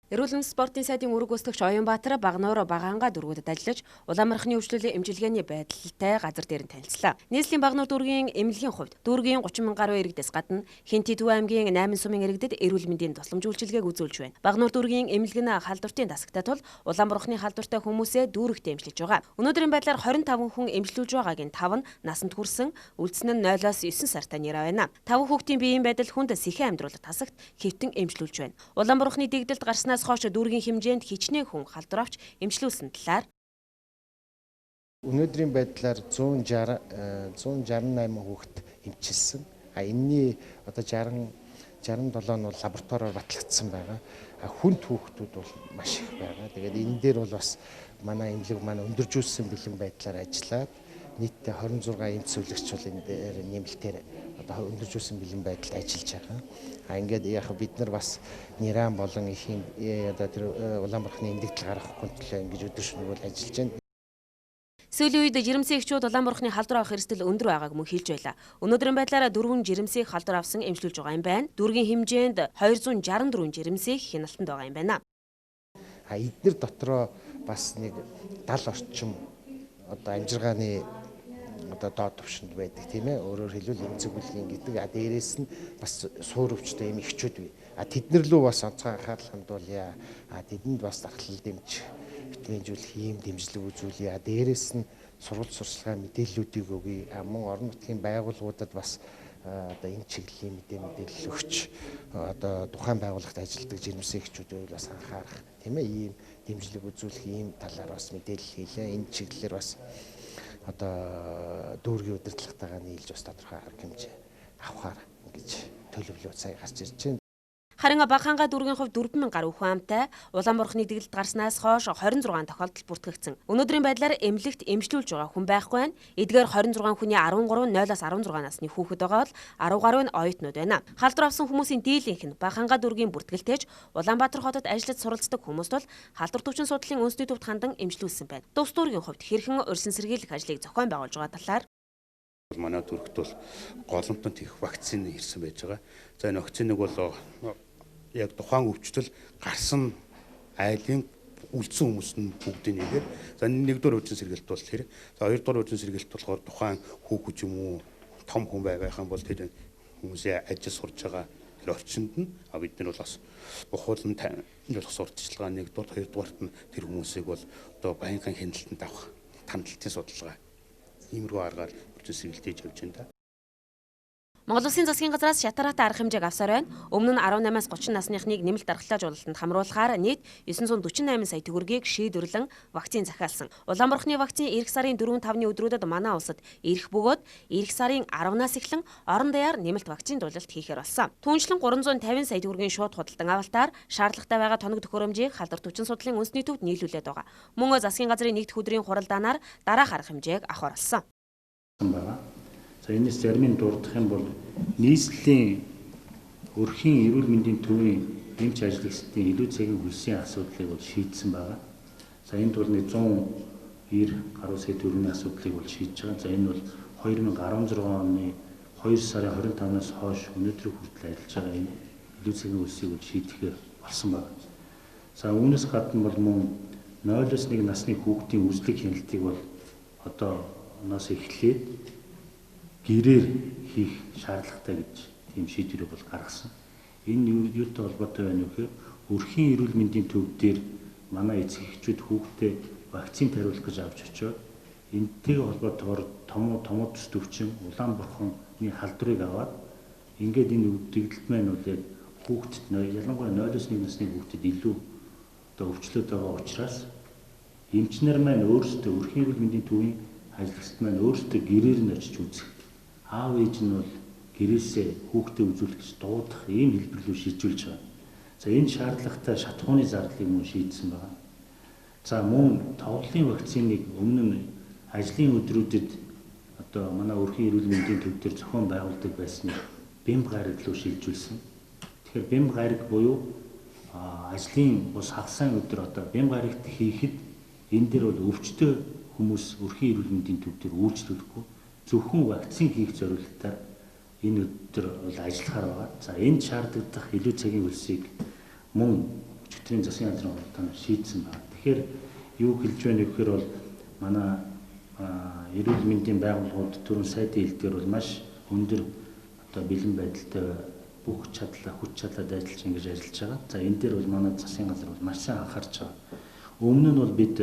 Эрүүл мэнд спортын сайдын үүрэг гүйцэтгэгч Оюнбаатар Багануур Багаанга дүүргүүдэд ажиллаж улаан бурхны өвчлөлийн эмчилгээний байдалтай газар дээр нь танилцлаа. Нийслэлийн Багануур дүүргийн эмнэлгийн хувьд дүүргийн 30 мянган гаруй иргэдээс гадна Хинти Төв аймгийн 8 сумын иргэдэд эрүүл мэндийн тусламж үйлчилгээг үзүүлж байна. Багануур дүүргийн эмнэлэг нь халдвартын дасагтай тул улаан бурхны халдвартай хүмүүсээ дүүрэгтээ эмчилж байгаа. Өнөөдрийн байдлаар 25 хүн эмчлүүлж байгаагийн 5 нь насанд хүрсэн, үлдсэн нь 0-оос 9 сартай нэраа байна. 5 хүүхдийн биеийн байдал хүнд сэхэн амьдруулах тасагт хэвтэн эмчлүүлж байна. Улаан бурхны дэгдэлд гарснаас хойш дүүргийн хэмжээнд хичнээн хүн халдвар авч эмчлүүлсэн талаар өнөөдрийн байдлаар 160 168 хүүхэд эмчилсэн. А энэний одоо 60 67 нь бол лабораториор батлагдсан байгаа. А хүнд хүүхдүүд бол маш их байгаа. Тэгээд энэ дээр бол бас манай эмнэлэг маань өндөржүүлсэн бэлэн байдлаар ажиллаад нийтдээ 26 эмч сүүлэгч бол энэ дээр нэмэлтээр одоо өндөржүүлсэн бэлэн байдалд ажиллаж байгаа. А ингээд яг бид нар бас Ниран болон ихийн одоо тэр улаан бурхны эмнэлэгдэл гаргахгүй төлөө ингэж өдөр шөнөгүй ажиллаж байна. Сүүлийн үед жирэмсэн эхчүүд улаан бурхны халдвар авах эрсдэл өндөр байгааг мөн хэлж байлаа. Өнөөдрийн байдлаар 4 жирэмсийг халдвар авсан эмчлүүлж байгаа юм байна. Дүүргийн хэмжээнд 264 жирэмсийг хяналтанд байгаа юм байна. А эднэр дотроо бас нэг 70 орчим одоо амжиргааны одоо доод түвшинд байдаг, тийм ээ. Өөрөөр хэлбэл эмзэг бүлгийн гэдэг. А дээрээс нь бас суур өвчтэй юм эхчүүд бий. А тэднэр лүү бас онцгой анхаарал хандуулъя. А тэдэнд бас дархлал дэмжих, витаминжүүлэх ийм дэмжлэг үзүүлье. А дээрээс нь сурвалж сурчлагын мэдээллүүдийг өгье. А мөн орон нутгийн байгууллагуудад бас одоо энэ чиглэлийн мэдээлэл өгч одоо тухайн байгууллагт ажилладаг жирэмсэн эхчүүдийг бас анхаарах, тийм ээ, ийм дэмжлэг үзүүлэх ийм талаар бас мэдээлэл хийлээ. Энэ чиглэлээр бас одоо дүүргийн удирдлагатайгаа нийлж бас тодорхой арга хэмжээ авахар ингэж төлөвлөө сая гарч ирж байна. Харин Багаанга дүүргийн хувьд 4000 гаруй хүн амтай улаан бурхны дэглэлд гарснаас хойш 26 тохиолдол бүртгэгдсэн. Өнөөдрийн байдлаар эмнэлэгт эмчлүүлж байгаа хүн байхгүй байна. Эдгээр 26 хүний 13 0-аас 16 насны хүүхэд байгаа бол 10 гаруй нь оюутнууд байна. Халдвар авсан хүмүүсийн дийлэнх нь Багаанга дүүргийн бүртгэлтэйч Улаанбаатар хотод ажиллаж суралцдаг хүмүүст бол халдвар төвчин судлалын үндэсний төвд хандан эмчлүүлсэн байна. Тус дүүргийн хувьд хэрхэн урьдчилан сэргийлэх ажлыг зохион байгуулж байгаа талаар манай дүүрэгт бол голомтонд их вакцины ирсэн байж байгаа. За энэ вакциныг бол яг тухайн өвчлөл гарсан айлын үлдсэн хүмүүс нь бүгдийг нэгээр. За нэгдүгээр үржин сэргэлт бол тэр. За хоёрдугаар үржин сэргэлт болохоор тухайн хүүхэд юм уу том хүн байх юм бол тэр хүмүүсийн ажил сурж байгаа тэр орчинд нь бид нар бол бас бухуулан болох сурталчилгаа нэгдүгээр, хоёрдугаарт нь тэр хүмүүсийг бол одоо байнгын хяналтанд авах тандалтын судалгаа иймэрхүү аргаар үржин сэргэлт хийж явж байна да. Монгол Улсын засгийн газраас шатараатай арга хэмжээг авсаар байна. Өмнө нь 18-аас 30 насныхныг нэмэлт дархлаа жуулалтанд хамруулахаар нийт 948 сая төгрөгийг шийдвэрлэн вакцин захиалсан. Улаан бурхны вакцин эх сарын 4-5-ны өдрүүдэд манай улсад ирэх бөгөөд эх сарын 10-наас эхлэн орон даяар нэмэлт вакцин дуулалт хийхээр болсон. Түүнчлэн 350 сая төгрөгийн шууд худалдан авалтаар шаардлагатай байгаа тоног төхөөрөмжийг халдвар төвчин судлалын үндэсний төвд нийлүүлээд байгаа. Мөн засгийн газрын нэгдэх өдрийн хуралдаанаар дараах арга хэмжээг авахар болсон. За энэс зарим нь дурдах юм бол нийслэлийн өрхийн эрүүл мэндийн төвийн эмч ажиллагчдын илүү цагийн хөлсийн асуудлыг бол шийдсэн байгаа. За энд бол 190 гаруй сая төгрөгийн асуудлыг бол шийдэж байгаа. За энэ бол 2016 оны 2 сарын 25-наас хойш өнөөдрийг хүртэл ажиллаж байгаа энэ илүү цагийн хөлсийг бол шийдэхээр болсон байна. За үүнээс гадна бол мөн 0-1 насны хүүхдийн үзлэг хяналтыг бол одоо оноос эхлээд гэрээр хийх шаардлагатай гэж тийм шийдвэрийг бол гаргасан. Энэ юутай холбоотой байна вэ гэхээр өрхийн эрүүл мэндийн төв дээр манай эцэг эхчүүд хүүхдээ вакцин тариулах гэж авч очиод энэтэй холбоотойгоор том төс төвчин улаан бурхны халдварыг аваад ингээд энэ өвдөлт маань бол яг хүүхдэд ялангуяа 0-1 насны хүүхдэд илүү одоо өвчлөөд байгаа учраас эмчнэр маань өөрсдөө өрхийн эрүүл мэндийн төвийн ажиллагчид маань өөрсдөө гэрээр нь очиж үзэх. Аав ээж нь бол гэрээсээ хүүхдээ үзүүлэх гэж дуудах ийм хэлбэр рүү шилжүүлж байгаа. За энэ шаардлагатай шатхууны зардлыг мөн шийдсэн байна. За мөн тоглолын вакциныг өмнө нь ажлын өдрүүдэд одоо манай өрхийн эрүүл мэндийн төв дээр зохион байгуулдаг байсныг бэмб гариг руу шилжүүлсэн. Тэгэхээр бэмб гариг буюу ажлын бус хагасайн өдөр одоо бэмб гаригт хийхэд энэ дээр бол өвчтөй хүмүүс өрхийн эрүүл мэндийн төв дээр үйлчлүүлэхгүй зөвхөн вакцин хийх зорилгоор энэ өдөр бол ажиллахаар байгаа. За энд шаардлагадах илүү цагийн хөлсийг мөн өчигдрийн засгийн газрын хуралдаанаар шийдсэн байна. Тэгэхээр юу хэлж байна гэхээр бол манай эрүүл мэндийн байгууллагууд түрүүн сайдын хэлдгээр бол маш өндөр одоо бэлэн байдалтай бүх чадлаа, хүч чадлаа дайчилж ингэж ажиллаж байгаа. За энэ дээр бол манай засгийн газар бол маш сайн анхаарч байгаа. Өмнө нь бол бид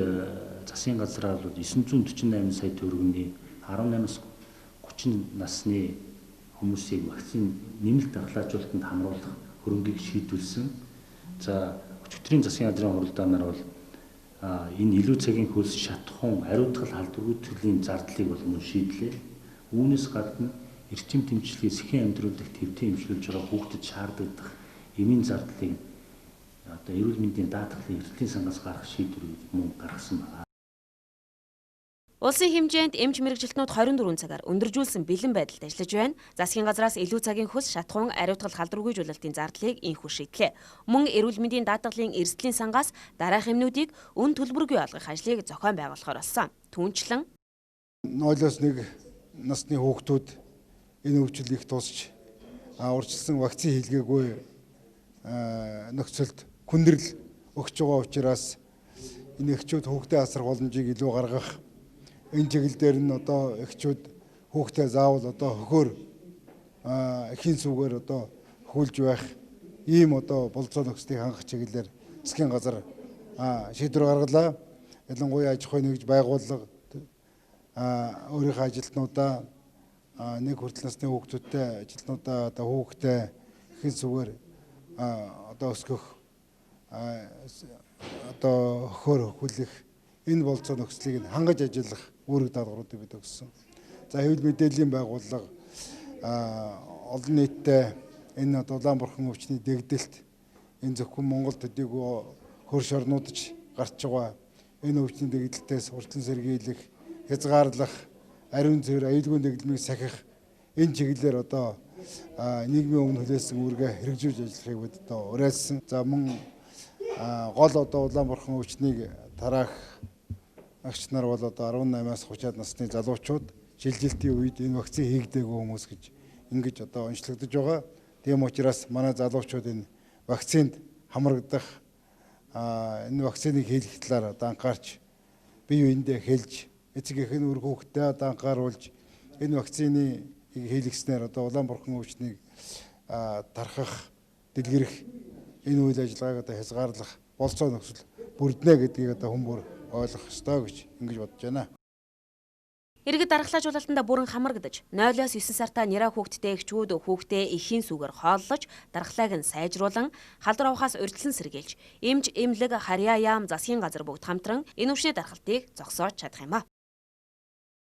засгийн газраар бол 948 сая төгрөгийн 18-аас 30 насны хүмүүсийг вакцины нэмэлт дархлаажуулалтанд хамруулах хөрөнгийг шийдвэрлэсэн. За өчигдрийн засгийн газрын хуралдаанаар бол энэ илүү цагийн хөлс шатхуун ариутгал халдваргүйтгэлийн зардлыг бол мөн шийдлээ. Үүнээс гадна эрчим тэмцлэгийг сэхэн амьдруулах твтэн эмчлүүлж байгаа хүүхдэд шаардлагадах эмийн зардлыг одоо эрүүл мэндийн даатгалын эрсдлийн сангаас гаргах шийдвэрийг мөн гаргасан байна. Улсын хэмжээнд эмч мэргэжилтнүүд 24 цагаар өндөржүүлсэн бэлэн байдалд ажиллаж байна. Засгийн газраас илүү цагийн хөлс шатхуун ариутгал халдваргүйжүүлэлтийн зардлыг инхүү шийдлээ. Мөн эрүүл мэндийн даатгалын эрсдлийн сангаас дараах эмнүүдийг үн төлбөргүй олгох ажлыг зохион байгуулахаар болсон. Түүнчлэн 0-1 насны хүүхдүүд энэ өвчлөл их тусч урьдчилсан вакцин хийлгээгүй нөхцөлд хүндрэл өгч байгаа учраас энэ эгчүүд хүүхдээ асрах боломжийг илүү гаргах энэ чиглэл дээр нь одоо эгчүүд хүүхдээ заавал одоо хөхөөр эхийн сүгээр одоо хөлж байх ийм одоо болцоо нөхцөлийг хангах чиглэлээр засгийн газар шийдвэр гаргалаа. Ялангуяа аж ахуйн нэгж байгууллага өөрийнхөө ажилтнуудаа нэг хүртэл насны хүүхдүүдтэй ажилтнуудаа одоо хүүхдээ эхийн сүгээр одоо өсгөх одоо хөхөөр хөлөх энэ болцоо нөхцөлийг нь хангаж ажиллах үүрэг даалгавруудыг бид өгсөн. За хэвлэл мэдээллийн байгууллага олон нийтдээ энэ улаан бурхан өвчний дэгдэлт энэ зөвхөн Монгол төдийгүй хөрш орнуудч гарч байгаа энэ өвчний дэгдэлтээс урьдчилан сэргийлэх, хязгаарлах, ариун цэвэр аюулгүй дэглэмийг сахих энэ чиглэлээр одоо нийгмийн өмнө хүлээсэн үүргээ хэрэгжүүлж ажиллахыг бид одоо уриалсан. За мөн гол одоо улаан бурхан өвчнийг тараах агч нар бол одоо 18-аас 30-аад насны залуучууд шилжилтийн үед энэ вакцин хийгдээгүй хүмүүс гэж ингэж одоо онцлогдож байгаа. Тийм учраас манай залуучууд энэ вакцинд хамрагдах энэ вакциныг хийлгэх талаар одоо анхаарч бие биендээ хэлж эцэг эх нь үр хүүхдээ одоо анхааруулж энэ вакцины хийлгэснээр одоо улаан бурхан өвчнийг тархах, дэлгэрэх энэ үйл ажиллагааг одоо хязгаарлах болцоо нөхцөл бүрднэ гэдгийг одоо хүн бүр ойлгох ёстой гэж ингэж бодож байна. Иргэд дархлаажуулалтанд бүрэн хамрагдаж 0-9 сартаа нэраа хүүхдтэй эгчүүд хүүхдээ эхийн сүгээр хооллож дархлааг нь сайжруулан халдвар авахаас урьдчилан сэргийлж эмч, эмнэлэг, харьяа яам, засгийн газар бүгд хамтран энэ өвчний дархалтыг зогсоож чадах юм а.